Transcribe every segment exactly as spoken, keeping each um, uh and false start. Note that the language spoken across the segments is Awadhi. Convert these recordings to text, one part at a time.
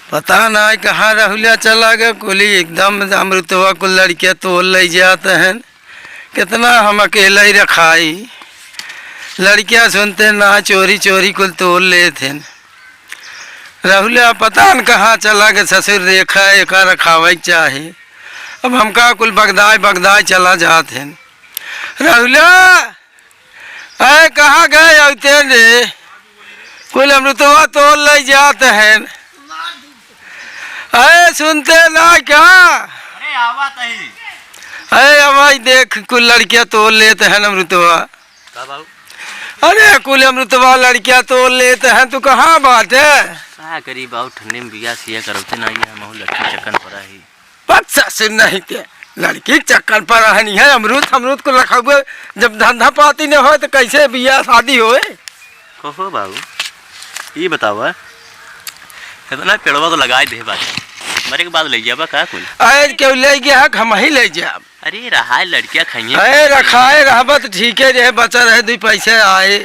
पता नाहीं कहाँ रहुलिया चला गए, कुली एकदम अमरुतवा कुल लड़किया तोड़ लइ जात हैं। कितना हम अकेले ही रखाई। लड़किया सुनते ना, चोरी चोरी कुल तोड़ लेत हैं। रहुलिया पता न कहाँ चला गए, ससुर रेखा एका रखावे के चाही। अब हमका कुल बगदाई बगदाई चला जात हैं। रहुलिया, अरे कहाँ गए अउते रे? कुल अमरुतवा तोड़ लइ जात हैं। अरे सुनते ना क्या? अरे आवत ही। अरे अब भाई देख, कुल लड़किया तोड़ लेत हैं अमरुतवा। का बाबू? अरे कुल अमरुतवा लड़किया तोड़ लेत हैं, तू कहाँ बाटे? का करी बाबू, ठंडी में बियाह सिया करौते ना, ये हमहू लड़की चक्कन परा ही। पत ससुर नहीं के, लड़की चक्कन पर रहनी है, अमरूद, अमरूद को रखा हुआ, जब धंधा पाती न होए तो कैसे बियाह शादी होए? कहो बाबू, ई बतावा, इतना पेड़वा तो लगाए दे बाटे, मरे के बाद ले जाबा का कुल? अरे केहू ले गया है, हम ही ले जाब। अरे रहाए लड़किया खाइए। अरे रखाए रहबा तो ठीके रहे, बचा रहे, दुई पैसे आए।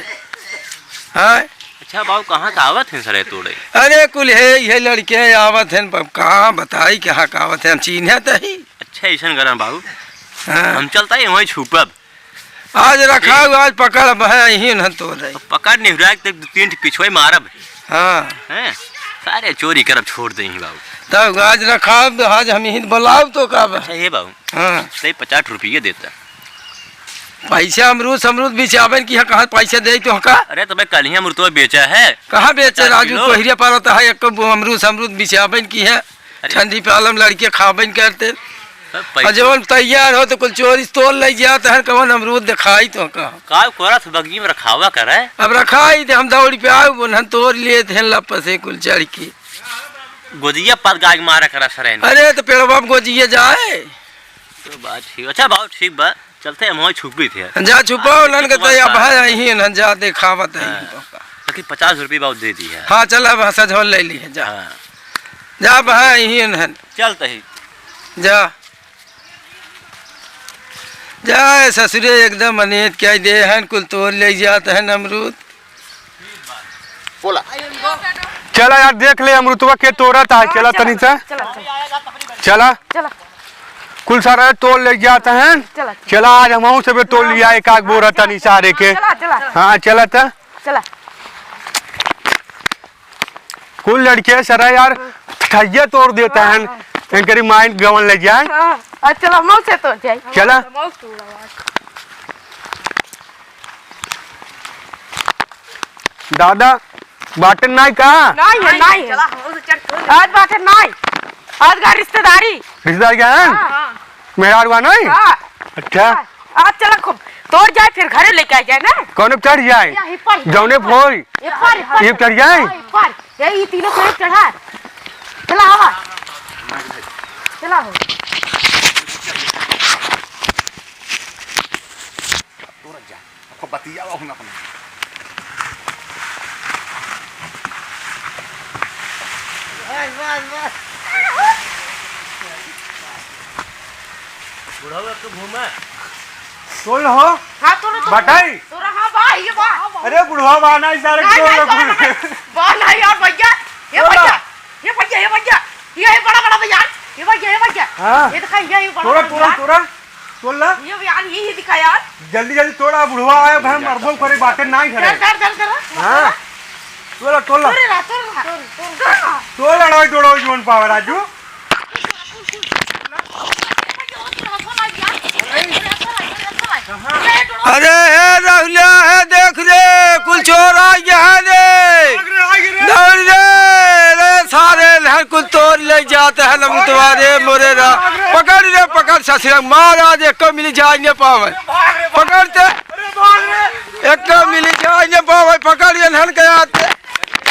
हाँ? अच्छा बाबू, कहाँ का आवत हैं सरे तोड़े? अरे कुल है, ये लड़के आवत हैं, अब कहाँ बताई कहाँ का आवत हैं, हम चीन्हे तो ही। अच्छा, ऐसन करन बाबू, हाँ। हम चलता है वहीं छुपब। आज रखा हुआ, आज पकड़ अब है, यहीं न तोड़ रहे। तो पकड़ नहीं रहा, तो दो तीन ठे पिछुए मारब। हाँ। हैं? सारे चोरी करब छोड़ दे ही बाबू। तब आज रखा, आज हम यहीं बुलाओ तो का बा? अच्छा ये बाबू, हाँ। सही पचास रुपये देता। पैसा अमरूद समरूद बिचाबन की है, कहाँ पैसा दे तो का? अरे तो मैं कल ही अमरूद तो बेचा है। कहाँ बेचे पचास राजू? किलो। कोहरिया पारत है, एक अमरूद समरूद बिचाबन की है, अरे। ठंडी पालम लड़के खाबन करते। सब पैसा। और जवन तैयार हो तो कुल चोरी से तोड़ ले जात है, कवन अमरूद दिखाई तो का? का कोरा से बगीम रखावा करे? अब रखाई दे, हम दौड़ी पे आऊ, उन्हन तोड़ लिए थे लप से कुल चढ़ के। गोजिया पत गाय मारा करा सरेन। अरे तो पेड़वा में गोजिया जाए। तो बात ठीक। अच्छा बाबू ठीक बा, चलते हम वहीं छुपी थे। जा छुपाओ आज नन के तो। अब है यहीं नन जा देखावत है। हाँ। बाकी पचास रुपये बाबू दे दी है। हाँ चल अब सजौल ले ली है जा। हाँ। जा अब है यहीं नन। चलते ही। जा। जा ससुरे एकदम अनेत क्या दे हन कुल तोड़ ले जात है अमरूद। बोला। चला यार, देख ले अमरुतवा के तोड़त है। चला तनी सा। चला, चला। चला। चला। कुल सारा तोड़ ले जात हैं। चला, चला। चला, आज हमहू सबे तोड़ लिया एक आध बोरा तनी सारे के। चला, चला। हाँ, चला त। चला। कुल लड़के सारा यार ठैया तोड़ देत हैं। हाँ। इनकरी माइंड गवन ले जाए। हाँ, चला, मऊ से तोड़ जाए। चला। मऊ से तोड़ा। दादा, बाटन नाई का? नाई है, नाई है। चला, हम लोग चढ़ के आज बाटन नाई। आज का रिश्तेदारी। रिश्तेदारी का है? हाँ। मेहरारू का नाई? हाँ। अच्छा। आज चला खूब तोड़ जाए, फिर घरे लेके आ जाए ना। कौन पे चढ़ जाए? या, ये पर। जौने फोई। ये पर, ये पर। ये चढ़ जाए? हाँ, ये पर। ये, ये तीनों को एक चढ़ा। चला, हवा। चला हो। तोरा जा, अब बतियावा हुन अपने। बस, बस, बस। बुढ़ऊ एक तो घूमे। तोड़ हो? हाँ, तोड़, तोड़। बटाई। तोड़, हाँ, बा, ये बा। अरे बुढ़वा बा ना, इस सारे नहीं, तोड़ नहीं, लो। बा ना, बा ना यार भैया। ये तोड़ ला। भैया, ये भैया, ये भैया। ये, ये बड़ा, बड़ा भैया। ये भैया, ये भैया। हाँ। ये दिखा, ये, ये बड़ा, तोड़ा, बड़ा तोड़ा, भैया। तोड़ा। तोड़ ला। ये भी यार, यही दिखा यार। जल्दी, जल्दी तोड़ा, बुढ़वा आया, भाई, मरबो करे, बातें ना ही करे। धर, धर, धर, धर। हाँ। तोड़ ला, तोड़ ला। तोड़ ला, तोड़ ला। तोड़ ला। तोड़ ला, तोड़ ला, जोन पावे, राजू। अरे हे राहुलिया, हे देख रे, कुल चोर आ गया है रे। दौड़ रे, रे सारे, कुल तोड़ ले जात है ना तुम्हारे मोरे रा। पकड़ रे, पकड़ ससुरा, मार आज एक मिली जाए न पावे। पकड़ ते, एक मिली जाए न पावे, पकड़ ये नहन के आते।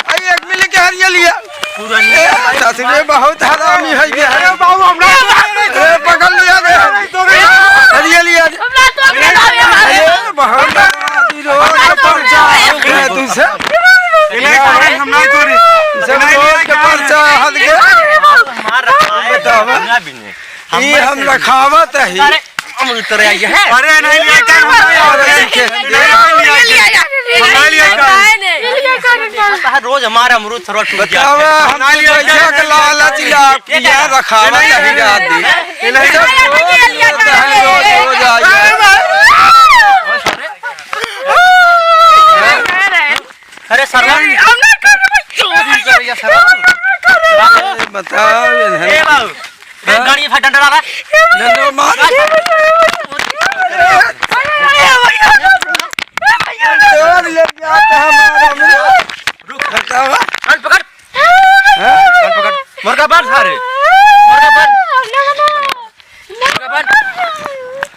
आई एक मिली के हरिया लिया। ए, ससुरे बहुत हरामी है ये। अरे बाबू, हमरा अरे पकड़ लिया रे। हरिया लिया रे। हमरा तो अरे बहुत हरामी रोज के पर्चा है तुमसे। इन्हें कहा हम नहीं तोरी। सब रोज के पर्चा हट गए। मार रखा है। बताओ। ई हम रखावत ही। अरे, अमरूद तोड़े आई है। अरे, नहीं लिया क्या? हम नहीं आते हैं। नहीं लिया क्या? हम नहीं लिया क्या? नहीं लिया क्या? रोज हमारा अमरूद थोड़ा टूट गया। बतावा, हम नहीं लिया क्या? पिया रखावा नहीं जाती। ये नहीं सब रोज, रोज, रोज आ गया। अरे सरवा। हम ना कर रहे, चोरी कर रही है सरवा। अरे बताओ ये नहीं। ए बाबू, ए हाँ? गाड़ी फट डंडा रहा। डंडा मार। चोर ये क्या था हमारा? रुक। बताओ। कान पकड़। हाँ? कान पकड़। मुर्गा बांध सारे। मुर्गा बांध। मुर्गा बांध।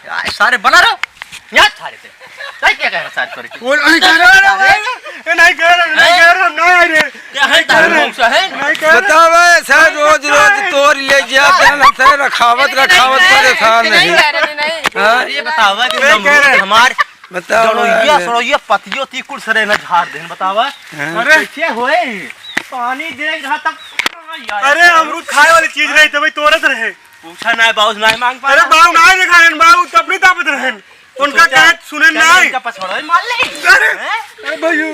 यार, सारे बना रहो। यहाँ सारे थे। नहीं क्या कह रहा सारे करे? वो नहीं कह रहा, नहीं कह रहा, नहीं कह रहा, नहीं रे। क्या है तारे मुंह से है? नहीं कह रहा। बताओ भाई, सर रोज रोज तोर ले जाते हैं, हम सर रखावत, रखावत परेशान नहीं। हाँ? ये बताओ कि नहीं कह रहे। हमार बताओ, जड़ोइया, अरे। सड़ोइया, पतियो ती कुल सरे न झाड़ देन, बतावा। हाँ। अरे। कैसे होए? पानी देख रहा तब, अरे, अमरूद खाए वाली चीज रही, तभी तोरत रहे। पूछा ना, बाबू, ना मांग पाया। अरे, बाबू, ना दिखाएन, बाबू, तब नहीं तापत रहेन। उनका सोचा, कहे, सुने चल, ना। इनका पछवाड़ा मार ले। अरे, हैं? अरे, भाइयों।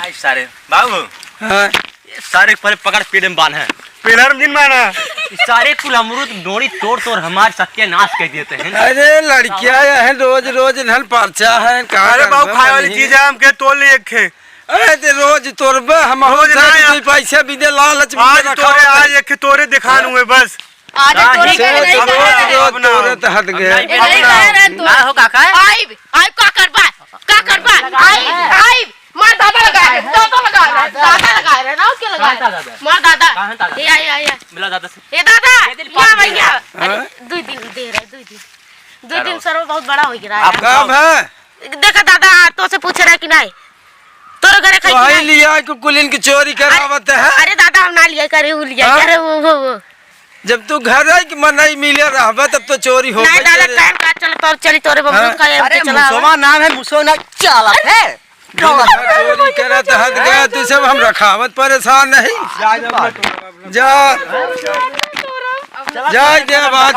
आई सारे, बाबू। हाँ। ये सारे पहले पकड़ पेड़ में बांध है। पेलर में जिन माना। ये सारे कुल अमरूद डोरी तोड़ तोड़ हमार सत्यानाश कर देते हैं। अरे लड़किया, यह रोज रोज इन्हन पर्चा है, का अरे बाबू, करबे खाए वाली बनी? चीज है, हमके तोड़ ले एक खे। अरे ते रोज तोड़बे, हम रोज रोज ना दुई यार। पैसे भी दे, लालच में आज रखा तोरे, होता है। आज एक खे तोरे दिखान हुए बस। आज हाँ, तोरे ठीक है, कह रहे रोज हैं। रोज अब ना। तोरे तो हट अब गए। नहीं, नहीं, नहीं, नहीं, नहीं, ना हो काका। आइब, आइब का करबा? का करबा? आइब, आइब। मार दादा लगा रहे, दादा लगा रहे, दादा लगा रहे, ना के लगा रहे? कहाँ था दादा? मार दादा। कहाँ था दादा? ये, ये, ये। मिला दादा से। ए दादा, ये दिन या पाँच दिन भैया। है। अरे, हाँ? दुई दिन दे रहे, दुई दिन। दुई दिन करो। सर बहुत बड़ा हो गया है। आप कब है? देखा दादा, तो से पूछ रहे कि नहीं? तोरे घरे खाई तो कि आई नहीं? लिया कि कुलिन की चोरी करावत है? अरे दादा, हम ना लिया करे, वो लिया हाँ? करे, वो, वो, वो। जब तू घर आई कि मन नहीं मिले रहबे, तब तो चोरी हो नहीं गई दादा, रे। टाइम का चल, तोर चली तोरे बबलू हाँ? का, अरे चला मुसवा नाम है, मुसवा ना चालत है। दिन भर चोरी करत हट गया, तू सब हम रखावत परेशान नहीं। जा, जा, जा, जा, जा, बात।